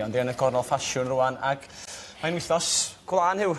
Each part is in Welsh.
Ond yn y cornel ffasiwn rwan ac mae'n wythnos gwlân Huw.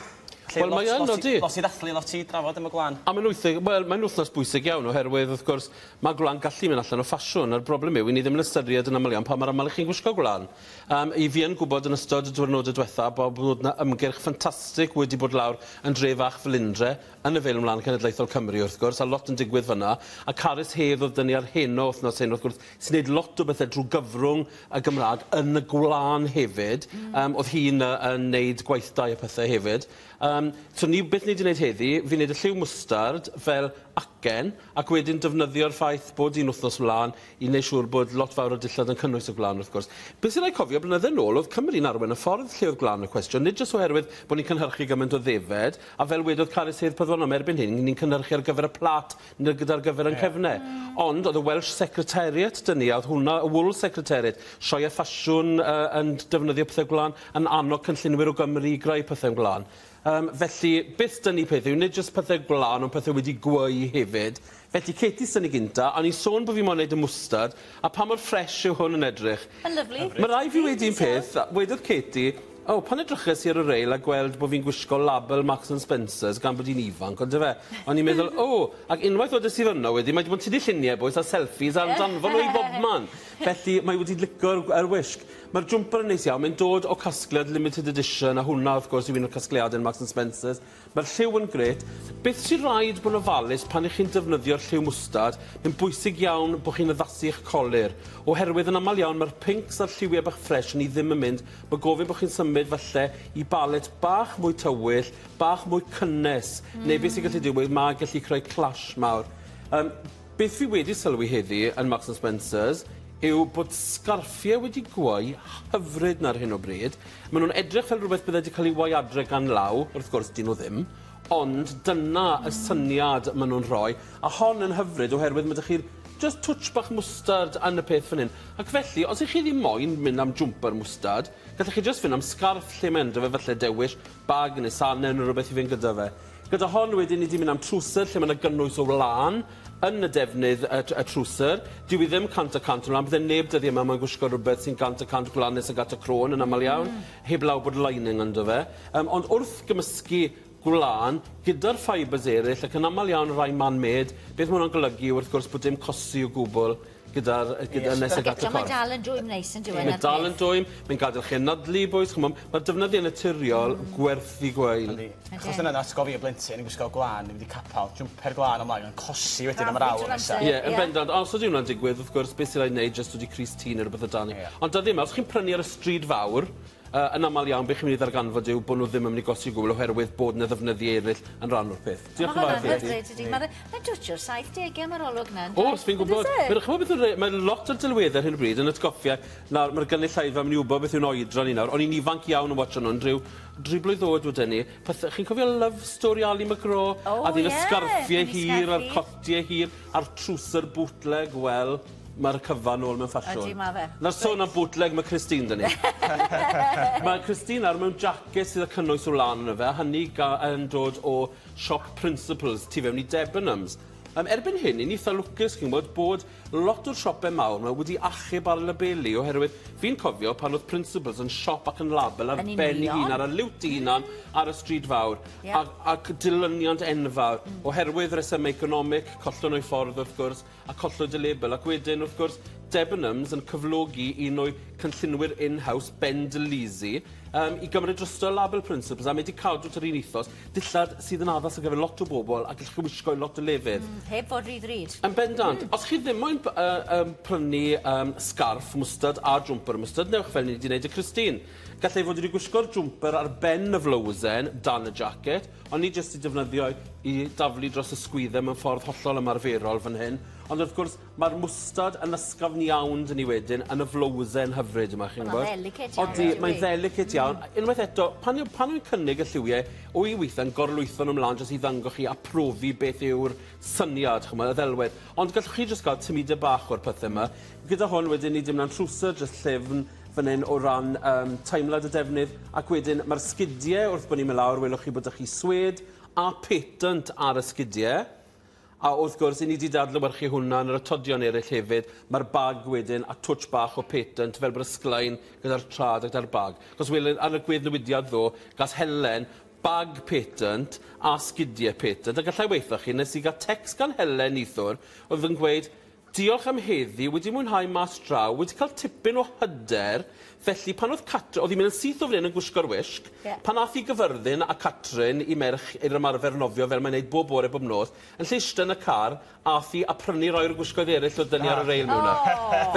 Wel mae yn odi. Lot i ddathlu, lot i drafod am y gwlân. A mae'n wythig, wel mae'n wythnos bwysig iawn oherwydd wrth gwrs mae gwlân gallu mynd allan o ffasiwn a'r broblem yw i ni ddim yn ystyried yn aml iawn pa mor aml 'ych chi'n gwisgo gwlân. Yym i fi yn gwybod yn ystod y diwrnode dwetha bo' bod 'na ymgyrch ffantastig wedi bod lawr yn dre fach Felindre yn y Ffilm Wlân Cenedlaethol Cymru wrth gwrs, a lot yn digwydd fan'na, a Carys Hedd o'dd 'da ni ar heno wthnos hyn wrth gwrs, sy'n neud lot o bethe drw gyfrwng y Gymra'g yn y gwlân hefyd. Yym o'dd hi'n yy yn neud gweithdai a pethe hefyd. Yym so ni beth ni 'di neud heddi, fi'n neud y lliw mwstard fel acen, ac wedyn defnyddio'r ffaith bod hi'n wthnos wlân i wneud siŵr bod lot fawr o'r dillad yn cynnwys y gwlân wrth gwrs. Beth sy'n rhaid cofio, blynydde nôl o'dd Cymru'n arwen y ffordd lle o'dd gwlân y cwestiwn, nid jyst oherwydd bod ni'n cynhyrchu gymaint o ddefed, A fel wedodd Carys Hedd Paddon, erbyn hyn, ni'n cynhyrchu ar gyfer y plât, nid gyda'r gyfer ein cefne. Ond oedd y Welsh Secretariat 'da ni, a oedd hwnna, y Wool Secretariat, sioeau ffasiwn uh, yn defnyddio pethau gwlân, yn annog cynllunwyr o Gymru i greu pethau'n gwlân. Felly, beth 'da ni peth yw, nid jyst pethau gwlân, ond pethau wedi gweu hefyd. Felly, Katie 'sy ni gynta, a o'n i'n sôn bod fi moyn neud y mwstard, a pa mor ffresh yw hwn yn edrych. Mae'n lyfli. Mae rai' fi weud un peth, wedodd Katie, O, pan edryches i ar y reil a gweld bo' fi'n gwisgo label Marks and Spencers gan bod hi'n ifanc on'd yfe? O'n i'n meddwl, o, ac unwaith ddodes i fyno wedyn mae 'di bod yn tynnu llunie bois a selfies a danfon nhw i bobman. Felly mae wedi lico'r yr wisg. Ma'r jwmper yn neis iawn, mae'n dod o casgliad limited edition a hwnna wrth gwrs yw un o'r casgliade yn Marks and Spencers. Mae'r lliw yn grêt. Beth sy raid bod yn ofalus pan 'ych chi'n defnyddio'r lliw mwstard, mae'n bwysig iawn bod chi'n addasu eich colur, oherwydd yn aml iawn mae'r pincs a'r lliwiau bach ffresh ni ddim yn mynd, mae gofyn bod chi'n symud falle i balet bach mwy tywyll, bach mwy cynnes, neu beth sy'n gallu digwydd, mae gallu creu clash mawr. Yym, beth fi wedi sylwi heddi yn Marks and Spencer's yw bod sgarffiau wedi gweu hyfryd 'na ar hyn o bryd. Maen nhw'n edrych fel rhywbeth bydde wedi cael ei weu adre gan law, wrth gwrs 'dyn nhw ddim, ond dyna y syniad maen nhw'n rhoi, a hon yn hyfryd oherwydd ma' 'da chi'r jyst twtsh bach mwstard yn y peth fan hyn. Ac felly, os 'ych chi ddim moyn mynd am jwmper mwstard, gallech chi jyst fynd am sgarff lle mae ynddo fe, falle dewis bag neu sanau neu rywbeth i fynd gyda fe. Gyda hon wedyn ni 'di mynd am trwser lle ma' 'na gynnwys o wlân yn y defnydd y y trwser. Dyw 'i ddim 100% yn wlân, bydde neb dyddie 'ma moyn gwisgo rwbeth sy'n 100% gwlan nes y gat y crôn yn amal iawn, heblaw bod lining ynddo fe. Yym ond wrth gymysgu gwlân gyda'r fibres eryll ac yn amal iawn rhai man-made, beth ma' wnna'n golygu yw wrth gwrs bod dim cosi o gwbwl gyda'r yy gyda nes ag at y Ac eto mae corff. dal yn dwym neis on'd yw e? Mae dal yn dwym, mae'n gadel chi anadlu bois, ch'mo' ma'r defnyddia naturiol gwerth 'i gweil. Yndi. Achos dyna nath atgof fi o blentyn yn gwisgo gwlân i mynd i capal, jwmper gwlân ymlaen yn cosi wedyn am yr awr nesa. Ie, yn bendant. Os ydi wnna'n digwydd wrth gwrs beth sy raid neud jyst dod i crys T ne' rwbeth o dan 'i. Ond dyddie 'ma os chi'n prynu ar y stryd fawr, Yy, yn amal iawn, be chi'n mynd i ddarganfod yw bod nhw ddim yn mynd i gosi o gwbl oherwydd bod 'na ddefnyddie eryll yn rhan o'r peth. Diolch yn fawr, Katie. Ma' hwnna'n hyfryd, ydi? Ma'n mae'n dwtsh o'r saithdege am yr olwg 'na, yndyw e? O's, fi'n gwbod. Mae ch'mod beth yw'r re- mae lot o'r delwedde ar hyn o bryd yn atgoffa nawr ma'r gynulleidfa myn' i wbod beth yw'n oedran i nawr. O'n i'n ifanc iawn yn watsio nhw yn rhyw dri blwydd o'd weden i. Pethe chi'n cofio Love Story Ali MacGraw? O ie! A ddyn y sgarffie hir a'r cotie hir a'r trwser bootleg, wel, Mae'r cyfan nôl mewn ffasiwn. Ydi, ma' fe. Nawr sôn am bootleg, ma' Christine 'da ni. Ma' Christine nawr mewn jacket sydd â cynnwys o wlân yno fe, a hynny ga- yn dod o siop Principles tu fewn i Debenhams. Erbyn hyn, 'yn ni itha lwcus, chi'n gwbod, bod lot o'r siope mawr 'ma wedi achub ar y labeli, oherwydd fi'n cofio pan o'dd Principles yn siop ac yn label ar Yn ben 'i hun, union. ar y liwt 'i hunan, ar y stryd fawr. Ie. A ac dilyniant enfawr. Oherwydd resyme economic, collon nhw eu ffordd wrth gwrs, a collwyd y label ac wedyn wrth gwrs Debenhams yn cyflogi un o'u cynllunwyr in-house Ben DeLisi yym i gymryd drosto y label Principles a mae 'di cadw ty'r un ethos, dillad sydd yn addas ar gyfer lot o bobl a gallwch chi wisgo i lot o lefydd. Heb fod rhy ddrud. Yn bendant. Os chi ddim moyn b- yy yym prynu yym sgarff mwstard a jwmper mwstard newch fel ni 'di neud 'da Christine. Gallai fod wedi gwisgo'r jwmper ar ben y flowsen dan y jacket O'n i jyst 'di defnyddio i daflu dros y sgwydde mewn ffordd hollol ymarferol fan hyn, ond wrth gwrs ma'r mwstad yn ysgafn iawn 'da ni wedyn yn y flowsen hyfryd yma chi'n gwbod. Ma'n ddelicate iawn. Odi, mae'n ddelicate iawn. Unwaith eto, pan yw pan wy'n cynnig y lliwie, wy weithiau'n gorlwytho nhw mlan jyst i ddangos chi a profi beth yw'r syniad, ch'mo', y ddelwedd. Ond gallwch chi jyst ga'l tamide bach o'r pethe 'ma. Gyda hwn wedyn ni 'di mynd am trwser jyst llyfn, fan hyn o ran yym teimlad y defnydd ac wedyn ma'r sgidie wrth bo' ni'n myn' lawr welwch chi bod 'dach chi suede a patent ar y sgidie. A wrth gwrs, i ni wedi dadlewyrchu hwnna yn yr atodion eraill hefyd. Mae'r bag wedyn a twtsh bach o patent fel bod y sglein gyda'r trad a gyda'r bag. Cos welwn ar y gweddnewidiad ddo, gas Helen bag patent a sgidiau patent. A gallai weithio chi, nes i gael text gan Helen neithiwr, oedd yn gweud, diolch am heddi, wedi mwynhau mas draw, wedi cael tipyn o hyder, felly pan oedd Catrin, oedd hi'n mynd yn syth o fan hyn yn gwisgo'r wisg, pan ath i Gyfyrddin a Catrin i merch i'r ymarfer nofio fel mae'n neud bob bore bob nos, yn lle eistedd yn y car, ath hi a prynu roi o'r gwisgoedd eraill oedd dynnu ar y reil mewn.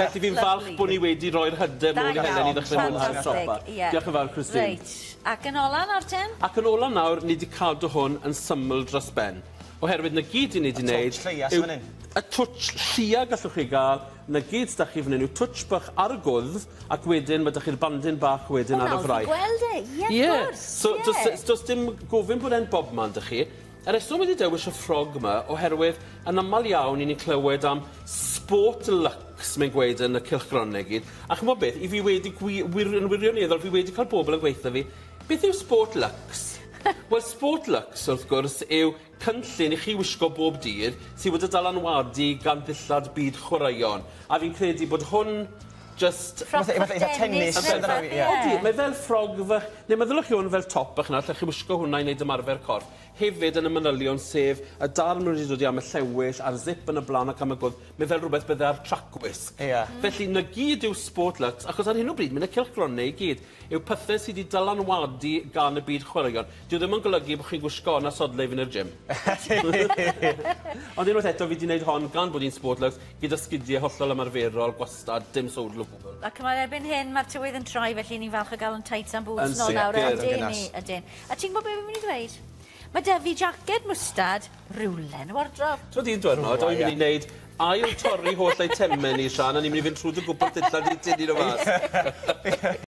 Felly fi'n falch bod ni wedi roi'r hyder nôl i Helen i ddechrau mwynhau'r siopa. Diolch yn fawr, Christine. Reit. Ac yn ola nawr, ten? Ac yn ola nawr, ni wedi cadw hwn yn syml dros ben. Oherwydd na gyd i ni wedi wneud... Y twtsh lleia sy'n fan hyn. Y twtsh lleia gallwch chi gael, na gyd s'da chi fan hyn yw twtsh bach ar y gwddf, ac wedyn mae 'da chi'r bandyn bach wedyn ar y fraich. O, nawr fi'n gweld e, ie, wrth gwrs. So, does dim gofyn bod e'n bobman 'da chi. Y reswm wedi dewis y ffrog yma, oherwydd yn aml iawn i ni'n clywed am sport lux, mae'n gweud yn y cylchgronau gyd. A ch'mod beth, i fi wedi yn wirioneddol, fi wedi cael bobl yn gweithio fi, beth yw sport lux? Wel, sport lux, wrth gwrs, yw cynllun i chi wisgo bob dydd sydd wedi dylanwadu gan ddillad byd chwaraeon. A fi'n credu bod hwn just... Ffrog Fatha tennis. Odi, mae fel ffrog fach... Neu meddylwch chi hwn fel top bach yna, allech chi wisgo hwnna i wneud ymarfer corff. Hefyd yn y manylion sef y darn maen nhw wedi dod i am y llewyll, a'r zip yn y blaen ac am y gwddf, mae fel rhywbeth bydde ar tracwisg. Felly, na gyd yw sport lux, achos ar hyn o bryd, mae'n y cylchgronau i gyd, yw pethau sydd wedi dylanwadu gan y byd chwaraeon. Dyw ddim yn golygu bod chi'n gwisgo hwn a sodle i fynd i'r gym. Ond unwaith eto, fi wedi gwneud hon gan bod hi'n sport lux, gyda sgidiau hollol ymarferol, gwastad, dim sowdl o gwbl. Ac mae erbyn hyn, mae'r tywydd yn troi, felly ni'n falch o gael yn tights and boots nôl nawr. Ydyn ni, ydyn. A ti'n gwybod beth fi'n mynd i ddweud? Mae 'da fi jacket mwstad rywle yn y wardrobe. So un diwrnod, o'n i'n mynd i wneud ail torri holl eitemau ni, Sian, a ni'n mynd i fynd trwy dy gwpwrdd dillad i tynnu nhw mas.